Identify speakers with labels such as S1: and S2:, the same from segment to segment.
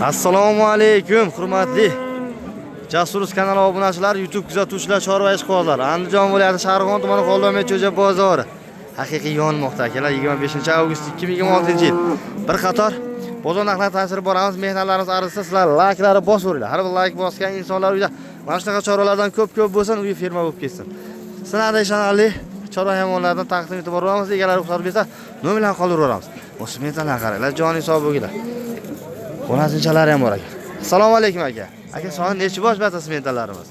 S1: Assalomu alaykum, hurmatli Jasuruz kanali obunachilari, YouTube kuzatuvchilar, chorva ishqibozlar. Andijon viloyati Sharg'on tumani Xoldomet Cho'ja bozori haqiqiy yonmoqda akalar. 25-avgust 2026-yil. Bir qator bozor narxlari ta'siri boramiz. Mehnatlarimiz arzisa, sizlar layklarni bosaveringlar. Har bir layk bosgan insonlar uyda mana shunaqa chorvalardan ko'p-ko'p bo'lsin, uyi firma bo'lib ketsin. Sizlarda ishonarli chorva hayvonlaridan taqdim etib boramiz. Egalari ruxsat bersa, nomerlarni qoldiraveramiz. O'smetalar qaranglar, joni sog' bo'lgilar. Xo'razinchalari ham bor aka. Assalomu alaykum aka. Aka, soni nechi bosh barcha smentalarimiz?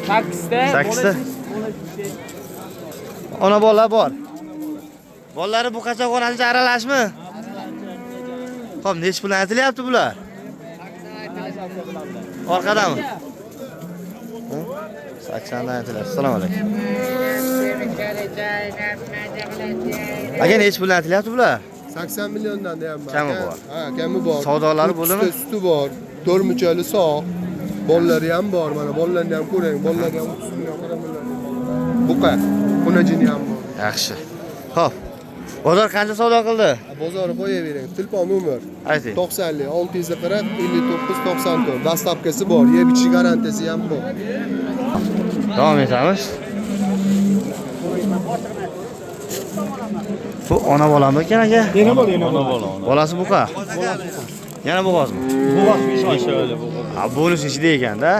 S2: 8ta.
S1: 8ta. Ona bola bor. Bolalari bu qachon xo'razincha aralashmi? Xo'p, nechi pul aytilyapti bular? Orqadami? 80 dan aytilyapti. Assalomu alaykum. Aka, nechi pul aytilyapti bular?
S3: 80 milliondan deyapman.
S1: Kami
S3: aka.
S1: bor.
S3: Ha, kami bor.
S1: Savdolari bo'ldimi?
S3: Suti bor. 4 muchali sog'. Bolalari ham bor mana, bolalarni ham ko'ring. Bolalari ham 30 million, 40 million. Buqa, xunajini ham bor.
S1: Yaxshi. Xo'p. Bozor qancha savdo qildi?
S3: Bozorni qo'yavering. Telefon nomer
S1: Ayting.
S3: 90 640 59 94. Dastavkasi bor, yeb ichish garantiyasi ham bor.
S1: Davom etamiz. Bu ona bolami ekan aka?
S4: Yana bor, yana bor.
S1: Bolasi buqa. Yana bo'g'ozmi?
S4: Bo'g'oz 5 oylik bo'g'oz.
S1: Ha, bonus ichida ekanda.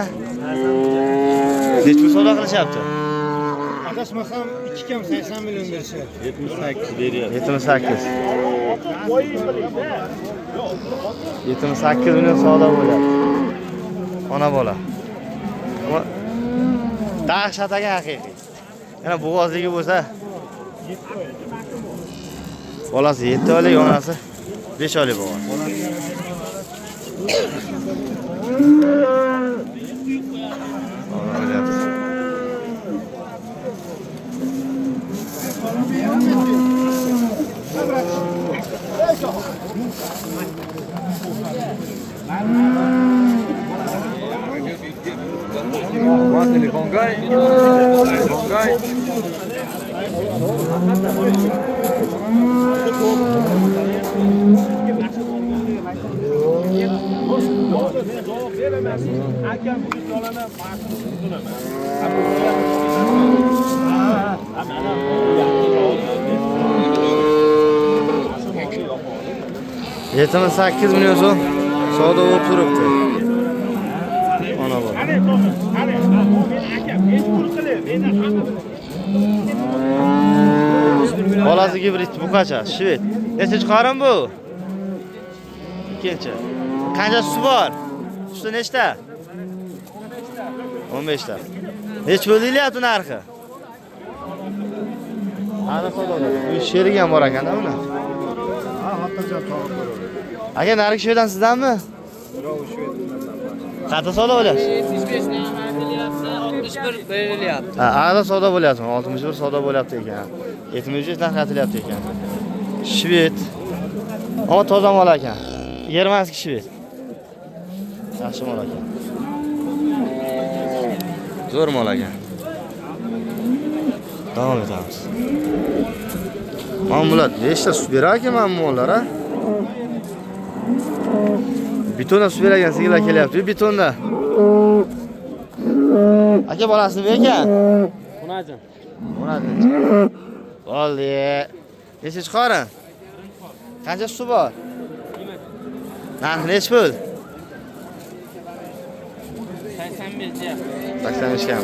S1: Necha pul savdo qilishyapti?
S4: Adashmasam 2 kam 80 million berishyapti.
S5: 78 beryapti.
S1: 78. 78 million savdo bo'lyapti. Ona bola. Ama dahshat aka haqiqiy. Yana bo'g'ozligi bo'lsa bolasi 7 oylik, onasi 5 oylik bo'g'oz. Savdo bo'lyapti. Yetmish sakkiz million so'm savdo bo'lib turibdi. Ona bola. Bolasi gibrid bu qancha? Shved. Nechinchi qorin bu? Ikkinchi. Qancha suti bor? Suti nechta? 15 ta. Necha pul deyilyapti narxi? Ana savdo. Bu sherigi ham bor ekanda buni. Aka, narigi shveddan sizdanmi? Qancha savdo bo'lyapti?
S2: 75 dan aytilyapti, 61 berilyapti.
S1: Ha, ana savdo bo'lyapti. 61 savdo bo'lyapti ekan. 75 narx aytilyapti ekan. Shved. Ammo toza mol ekan. Germanskiy shved. Yaxshi mol ekan. Zo'r mol ekan. Davom etamiz. Mana bular nechta sut berar ekan mana bu mollar, a? Bitonda sut beradigan sigirlar kelyapti, bitonda. Aka, bolasi nima ekan?
S2: Xunajin.
S1: Bo'ladi. Bo'ldi. Nechinchi qorin? Qancha suti bor? Narxi nechi pul?
S2: 85 deyapti.
S1: 85 kam.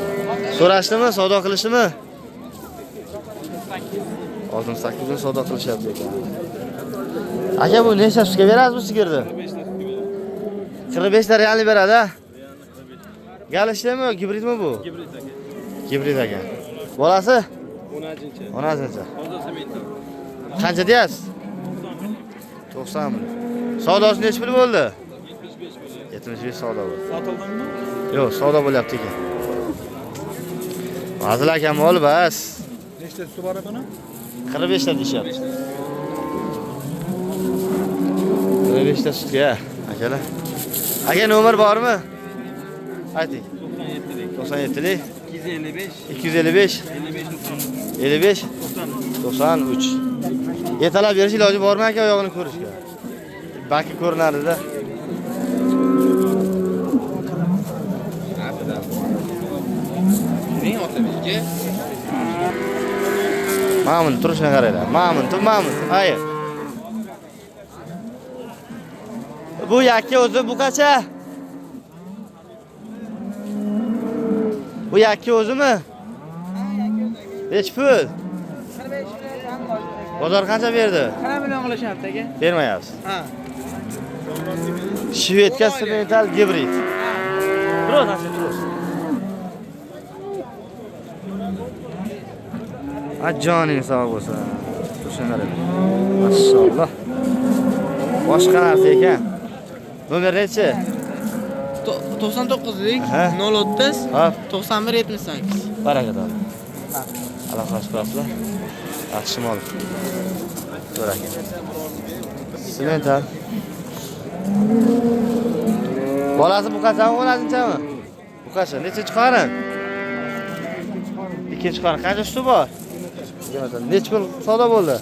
S1: So'rashdimi, savdo qilishdimi? 68 ming savdo qilishyapti ekan. Aka, bu necha sutga berasiz bu sigirni? 45 ta realni beradi, a? Galishdami, gibridmi bu?
S5: Gibrid aka.
S1: Gibrid aka. Bolasi?
S5: Xunajincha.
S1: Onasicha.
S5: Toza semental.
S1: Qancha deyapsiz? 90 ming. Savdosi nechi pul bo'ldi?
S5: 75 bo'lyapti.
S1: 75 savdo bo'ldi.
S5: Sotildimi?
S1: Yo'q, savdo bo'lyapti ekan. Fazil aka mol bas.
S4: Nechta suti bor buni?
S1: 45 ta deyishyapti. 45 ta sutga akalar. Aka, nomer bormi? Ayting.
S5: 97lik.
S1: 97lik
S5: 255
S1: 255
S5: 55
S1: 55
S5: 90.
S1: 93. Yetalab berish iloji bormi aka oyog'ini ko'rishga? Baki ko'rinadi-da. Mana buni turishini qaranglar. Mana buni, mana buni. Hayır. Bu yakka o'zi bu qancha? Bu yakka o'zimi? Nechi pul? Bozor qancha berdi?
S2: 40 million qilishyapti aka.
S1: Bermayapsiz.
S2: Ha.
S1: Shvedka semental gibrid. Turos, asa turos. Ha, joning sog' bo'lsin. Turishini qarang. Mashalloh. Boshqa narsa ekan. Nomer nechi?
S2: 99lik
S1: Aha.
S2: 030
S1: Hop,
S2: 91 78.
S1: baraka toping. Aloqash qilasizlar. Yaxshi mol. Zo'r aka. Semental. Bolasi bu qachon o'lazinchami? Bu qachon? Nechinchi qorin? Ikkinchi qorin. Qancha suti bor? 20. Nechi pul savdo bo'ldi?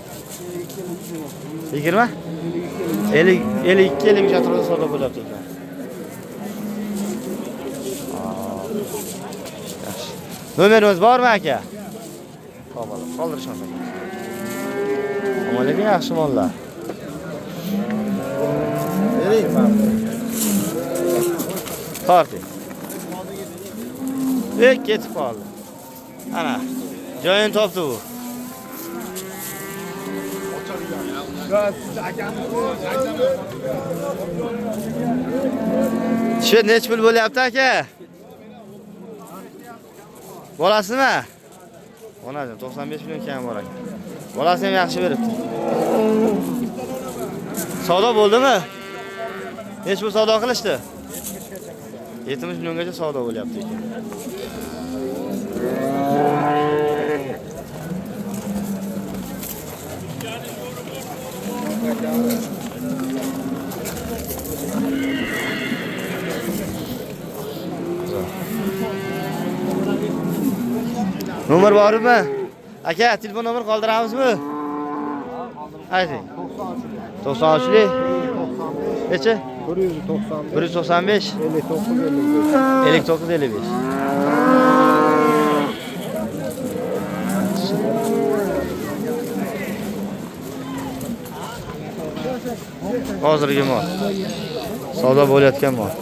S1: 20? 50 52 53 atrofida savdo bo'lyapti ekan. Yaxshi. Nomerimiz bormi aka? Topalım. Qoldirishmas aka. Ammo lekin yaxshi mollar. Bering, torting. Ketib qoldi. Ana, joyini topdi bu. Shu nechi pul bo'lyapti aka? Bolasi nima? Onajon 95 million kam bor aka. Bolasi ham yaxshi beribdi. Savdo bo'ldimi? Nechi pul savdo qilishdi? 70 milliongacha savdo bo'lyapti ekan. Nomer bormi? Aka, telefon nomer qoldiramizmi? Ayting. 93lik. Necha?
S3: 195
S1: 195
S3: 59
S1: 59 55. Hozirgi mol. Savdo bo'layotgan mol.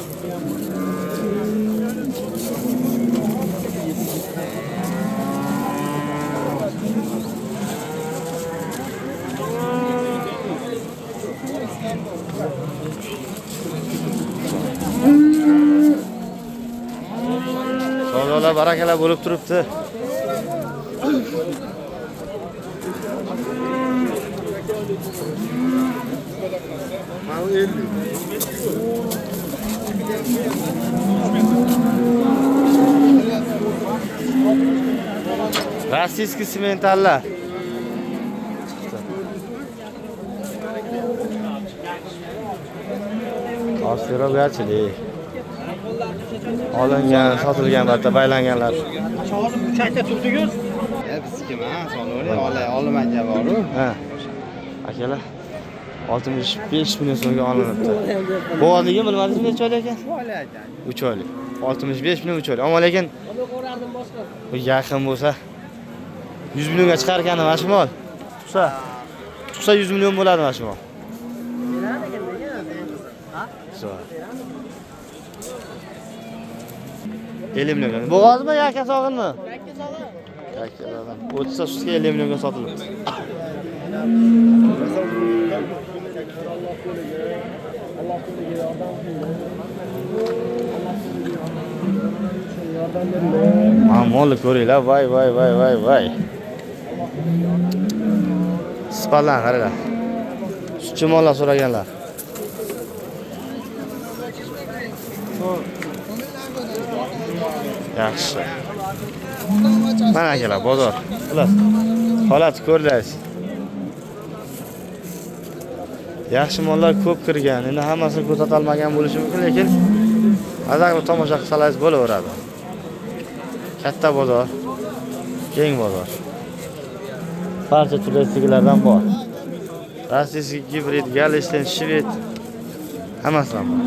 S1: Savdolar barakala bo'lib turibdi.
S3: Mana 50.
S1: Rossiyskiy sementallar. Ostirogachilik. Olingan, sotilgan, albatta baylanganlar.
S4: Hozir uchakda turdigingiz.
S5: Ya bizniki emas, olmagan boru.
S1: Ha. Akalar 65 million so'mga olinibdi. Bo'g'ozligi bilmadingizmi necha oylik ekan? 3 oylik. 65 million 3 oylik. Ammo lekin bu yaqin bo'lsa 100 millionga chiqar ekan mana shu mol. Chiqsa, chiqsa 100 million bo'ladi mana shu mol. Zo'r. 50 million. Bo'g'ozmi yoki sog'inmi? Yakka sog'in. 30 ta sutga 50 millionga sotilibdi. Mana molni ko'ringlar, voy voy voy voy voy. Sifatlarni qaranglar. Sutchi mollar so'raganlar. Yaxshi. Mana akalar, bozor. Xullas, holat ko'rdingiz. Yaxshi mollar ko'p kirgan. Endi hammasini ko'rsata olmagan bo'lishi mumkin, lekin mazza qilib tomosha qilsangiz bo'laveradi. Katta bozor, keng bozor. Barcha turli sigirlardan bor. Rossiyskiy gibrid, Galishten, Shved hammasidan bor.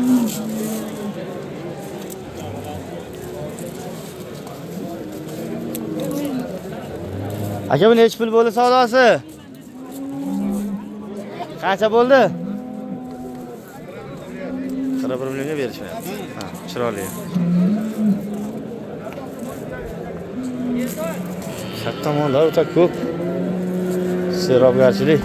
S1: Aka, bu nechi pul bo'ldi savdosi? Qancha bo'ldi? 41 millionga berishmayapti. Ha, chiroyli. Katta mollar o'ta ko'p. Serobgarchilik.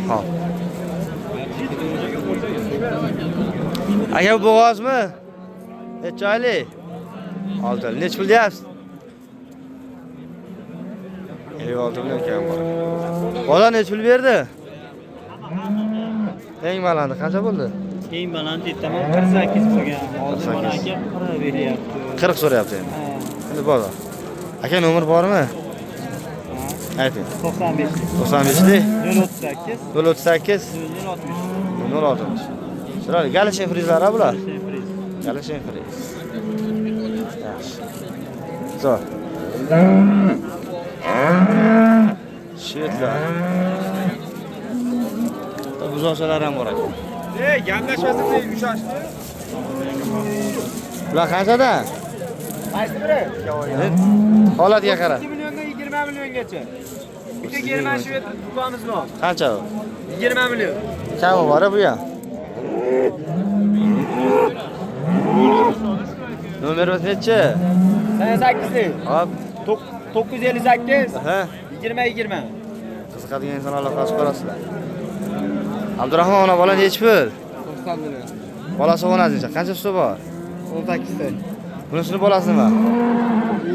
S1: Hop. Aka, bu bo'g'ozmi? Necha oylik? 6 oylik. Necha pul deyapsiz? 56 million kam bor. Bola necha pul berdi? Eng balandi qancha bo'ldi?
S4: Eng balandi tamom 48 bo'lgan. Hozir mana aka 40 beryapti.
S1: 40 so'rayapti endi. Endi bozor. Aka, nomer bormi? Ayting.
S4: 95.
S1: 95lik
S4: 038
S1: 038
S4: 060.
S1: 060. Chiroyli Galishen frizlar bular. Galishen friz. Yaxshi. Zo'r. Shvedlar. Buzoqchalar ham bor ekan.
S4: Ey, gaplashmasin deb ushashdi.
S1: Bular qanchadan?
S4: Qaysi biri?
S1: Holatga qara.
S4: 2 milliondan 20 milliongacha. Bitta german shved do'konimiz bor.
S1: Qancha u?
S4: 20 million.
S1: Kami bor bu ham. Nomerimiz nechi?
S4: 88.
S1: Hop.
S4: 958
S1: Ha.
S4: 20 20.
S1: Qiziqadigan inson aloqasi ko'rasizlar. Abdurahmon, ona bola nechi pul?
S2: 90 million.
S1: Bolasi o'nazincha. Qancha suti bor?
S2: 18 ta.
S1: Bunisini bolasi nima?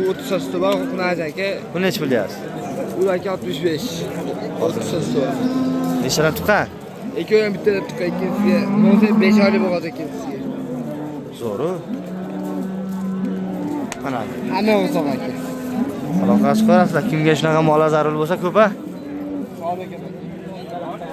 S2: U 30 ta suti bor, Xunazi aka.
S1: Bu nechi pul deyapsiz?
S2: U aka 65. 30 ta suti bor.
S1: Nechadan tuqqan?
S2: Ikkovi ham bittadan tuqqan, ikkinchisiga bo'lmasa 5 oylik bo'ladi ikkinchisiga.
S1: Zo'ru. Mana.
S2: Hamma o'soq aka.
S1: Aloqasi ko'rasizlar. Kimga shunaqa mollar zarur bo'lsa ko'p a?
S2: Sog' aka.